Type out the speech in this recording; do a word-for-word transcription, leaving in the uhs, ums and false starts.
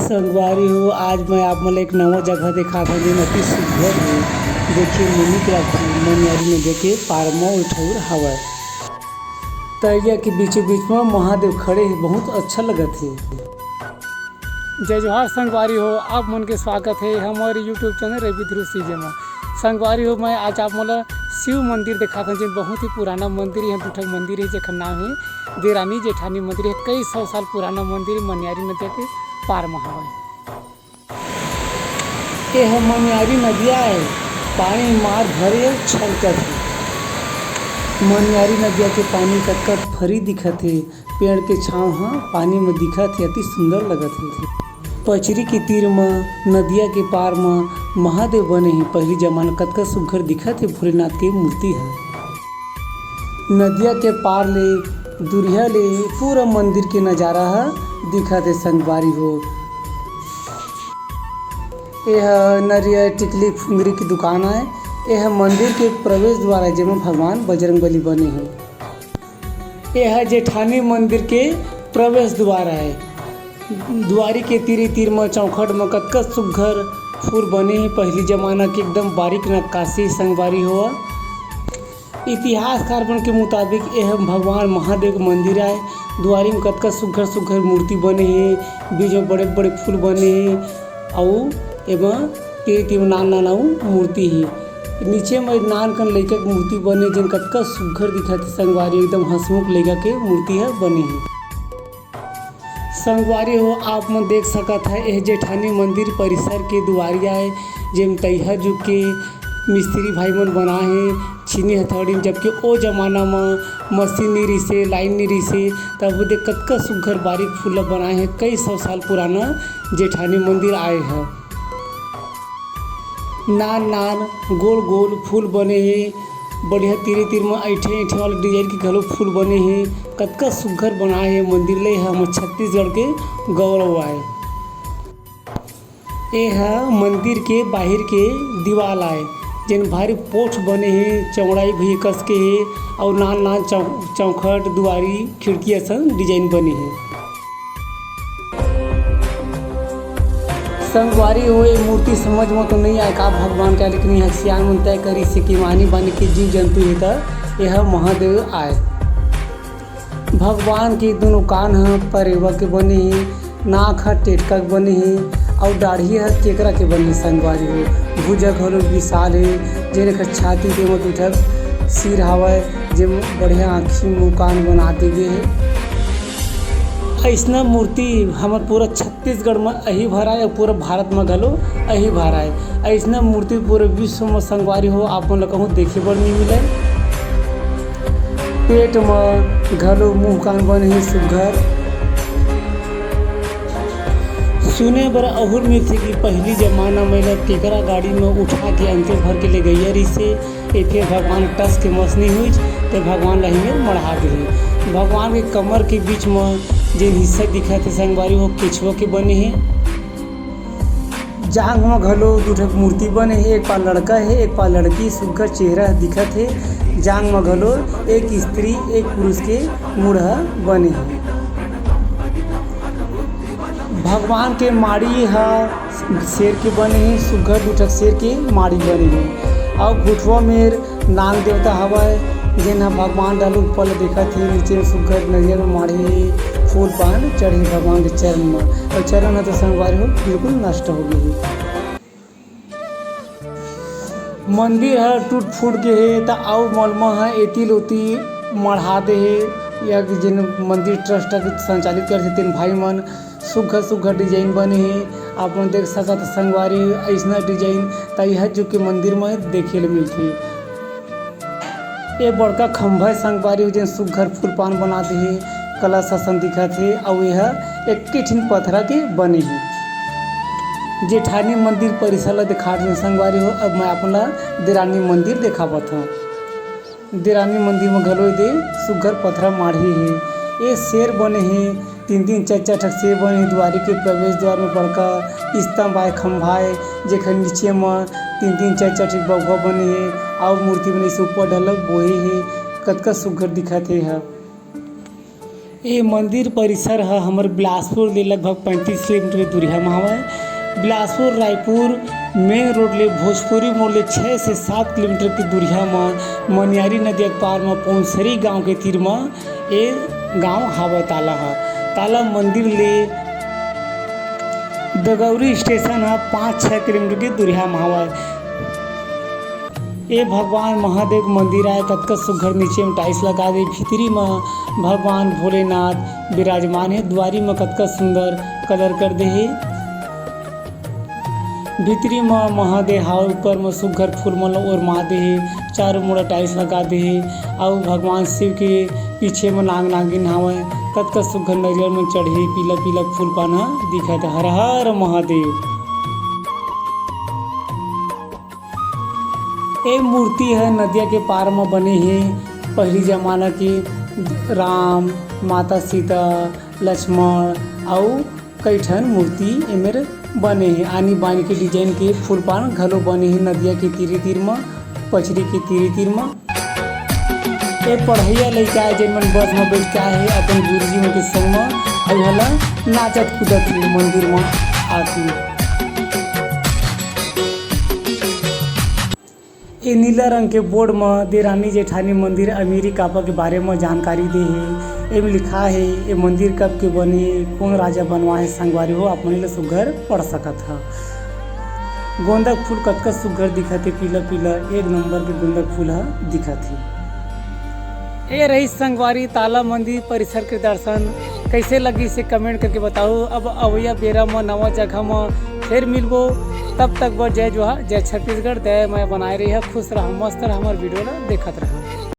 संगवारी हो, आज मैं आप मन ला एक नवा जगह देखात हंव, जेन अति सुघ्घर हे, देखे में नीक लागथे। मनियारी नदिया के पार म ओ ठउर हवय। तरिया के बीचों बीच म महादेव खड़े हे, बहुत अच्छा लगत हे। जय जोहार संगवारी हो, आप मन के स्वागत हे हमर YouTube चैनल रवि ध्रुव सीजे म। संगवारी हो, मैं आज आप मन ला शिव मंदिर देखात हंव, जेन बहुत ही पुराना मंदिर हे। इहाँ दू ठक मंदिर हे, जेखर नाम हे देरानी जेठानी मंदिर हे। कई सौ साल पुराना मंदिर मनियारी नदिया के पार म हवय। एह मनियारी नदिया ए, पानी मार भरे छलकत हे। मनियारी नदिया के पानी कतका फरी दिखत हे, पेड़ के छांव ह पानी म दिखत हे, अति सुंदर लगत हे। पचरी के तीर म नदिया के पार म महादेव बने हे। पहिली जमाना कतका सुघ्घर दिखत हे भोलेनाथ के मूर्ति ह। नदिया के पार ले दुरिहा ले पूरा मंदिर के नजारा ह दिखत हे संगवारी हो। एह नरियर, टिकली, फुंदरी के दुकान आय। एह मंदिर के प्रवेश द्वार आय, जेमा भगवान बजरंगबली बने हे। एह जेठानी मंदिर के प्रवेश द्वार आय। दुआरी के तीरे तीर म चौखट म कतका सुघ्घर फूल बने हे, पहिली जमाना के एकदम बारीक नक्काशी संगवारी हो। इतिहासकार मन के मुताबिक एह भगवान महादेव के मंदिर आय। दुआरी म कतका सुघ्घर सुघ्घर मूर्ति बने हे, बीच म बड़े बड़े फूल बने हे, अउ एमा तीर तीर म नान नान अउ मूर्ति हे। नीचे म एक नान कन लइका के मूर्ति बने, जेन कतका सुघ्घर दिखत हे संगवारी, एकदम हंसमुख लइका के मूर्ति ह बने हे। संगवारी हो, आप मन देख सकत ह, एह जेठानी मंदिर परिसर के दुआरी आय, जेम तइहा जुग के मिस्त्री भाई मन बनाए हे छीनी हथौड़ी म, जबकि ओ जमाना म मशीन नइ रिहिसे, लाइन नइ रिहिसे, तब ओ दे कतका सुघ्घर बारीक फूल ल बनाए हे, कई सौ साल पुराना जेठानी मंदिर आय ह। नान नान गोल गोल फूल बने हे, बढ़िया तीरे तीर म अइठे अइठे वाला डिजाइन के घलो फूल बने हे। कतका सुघ्घर बनाए हे मंदिर ले, हमर छत्तीसगढ़ के गौरव आय। ए ह मंदिर के बाहिर के दीवाल आय, जेन भारी पोठ बने हे, चौड़ाई भी कस के हे, अउ नान नान चौ-, चौखट, दुआरी, खिड़की असन डिजाइन बने हे। संगवारी हो, ए मूर्ति समझ म तो नइ आय का भगवान के, लेकिन इहाँ सियान मन तय करिस हे कि मानी बानी के जीव जंतु हे त एह महादेव आय। भगवान के दुनों कान ह परेवा के बने हे, नाक ह टेटका के बने हे, अउ डाढ़ी ह केकरा के बने हे संगवारी हो। भुजा घलो विशाल हे, जेन एकर छाती के म दू ठक सिर हावय, जे बढ़िया आँखी मुँह कान बना दे गे हे। अइसना मूर्ति हमर पूरा छत्तीसगढ़ म अही भर आय अउ पूरा भारत म घलो अही भर आय। अइसना मूर्ति पूरे विश्व म संगवारी हो आप मन ल कहूँ देखे बर नइ मिलय। पेट म घलो मुँह कान बने हे सुग्घर। सुने बर अहुर मिलथे कि पहिली जमाना म एला केकरा गाड़ी म उठा के अंते भर के लेगइया रिहिसे। ए फेर भगवान टस के मस नइ होइस, ते भगवान ल एही मेर मढ़ा देहे। भगवान के कमर के बीच म जेन हिस्सा दिखत हे संगवारी, वो केछुआ के बने हे। जांग म घलो दू ठक मूर्ति बने हे, एक पार लड़का हे, एक पार लड़की, सुग्घर चेहरा ह दिखत हे। जांग म घलो एक स्त्री, एक पुरुष के मुड़ ह बने हे। भगवान के माड़ी ह शेर के बने हे, सुग्घर दू ठक शेर के माड़ी बने हे। अउ घुटवा मेर नाग देवता हवय, जेन ह भगवान डालू ऊपर ल देखत हे, नीचे म सुग्घर नरियर म माढ़े हे, फूल पान चढ़े भगवान के चरण म। अउ चरण ह तो संगवारी हो बिल्कुल नष्ट हो गे हे। मंदिर ह टूट फूट गे हे, त अउ मलमा ह एती ल ओती मढ़ा दे हे। या कि जेन मंदिर ट्रस्ट ह संचालित करथे, तेन भाई मन सुग्घर सुग्घर डिजाइन बने हे। आप मन देख सकत ह संगवारी, अइसना डिजाइन त इह जुग के मंदिर म देखे ल मिलथे। ए बड़का खंभा हे संगवारी हो, जेन सुग्घर फूल पान बना दे हे, कलश असन दिखत हे, अउ एह एक्के ठिन पथरा के बने हे। जेठानी मंदिर परिसर ल देखात हे संगवारी हो, अब मैं आप मन ल देरानी मंदिर देखावत हंव। देरानी मंदिर म घलो एदे सुग्घर पथरा माढ़े हे। ए शेर बने हे, तीन तीन चार चार ठक शेर बने हे। दुआरी के प्रवेश द्वार म बड़का स्तंभ आय, खंभा आय, जेखर नीचे म तीन तीन चार चार ठक बघवा बने हे। अउ मूर्ति बने से ऊपर ढलक बोहे हे। कतका सुग्घर दिखत हे एह। ए मंदिर परिसर ह हमर बिलासपुर ले लगभग पैंतीस किलोमीटर के दूरिहा म हवय। बिलासपुर रायपुर मेन रोड ले भोजपुरी मोड़ ले छह से सात किलोमीटर के दूरिहा म मनियारी नदिया के पार म पौंसरी गांव के तीर म ए गांव हवय ताला ह। ताला मंदिर ले दगौरी स्टेशन ह पाँच छह किलोमीटर के दूरिहा म हवय। ए भगवान महादेव के मंदिर आय, कतका सुघ्घर नीचे म टाइल्स लगा दे। भीतरी म भगवान भोलेनाथ विराजमान हे, दुआरी म कतका सुंदर कलर कर दे हे। भीतरी म महादेव हावय, ऊपर म सुघ्घर फूल मन ल ओरमा दे हे, चारों मुड़ा टाइल्स लगा दे हे। अउ भगवान शिव के पीछे म नाग नागिन हावय, कतका सुघ्घर नरियर म चढ़े पीला पीला फूल पान ह दिखत हे। हर हर महादेव। ए मूर्ति ह नदिया के पार म बने हे। पहिली जमाना के राम, माता सीता, लक्ष्मण अउ कई ठन मूर्ति एमेर बने हे। आनी बानी के डिजाइन के फूल पान घलो बने हे नदिया के तीरे तीर म, पचरी के तीरे तीर म। ए पढ़इया लइका आए, जेन मन बस म बइठ के आए हे अपन गुरुजी मन के संग म, अउ हला नाचत कूदत हे मंदिर म आके। ए नीला रंग के बोर्ड म देरानी जेठानी मंदिर अमीरी कापा के बारे म जानकारी दे हे। एमे लिखा हे, ए मंदिर कब के बने, कोन राजा बनवाए हे संगवारी हो, आप मन ल सुघ्घर पढ़ सकत ह। गोंदा के फूल कतका सुघ्घर दिखत हे, पीला पीला, एक नंबर के गोंदा के फूल ह दिखत हे। ए रही संगवारी ताला मंदिर परिसर के दर्शन। कइसे लगिस हे कमेंट करके बताओ। अब अवइया बेरा म नवा जगह म फेर मिलबो, तब तक बर जय जोहार, जय छत्तीसगढ़। दया मया बनाए रहिहा, खुश रहा, मस्त रहा, हमर वीडियो ला देखत रहा।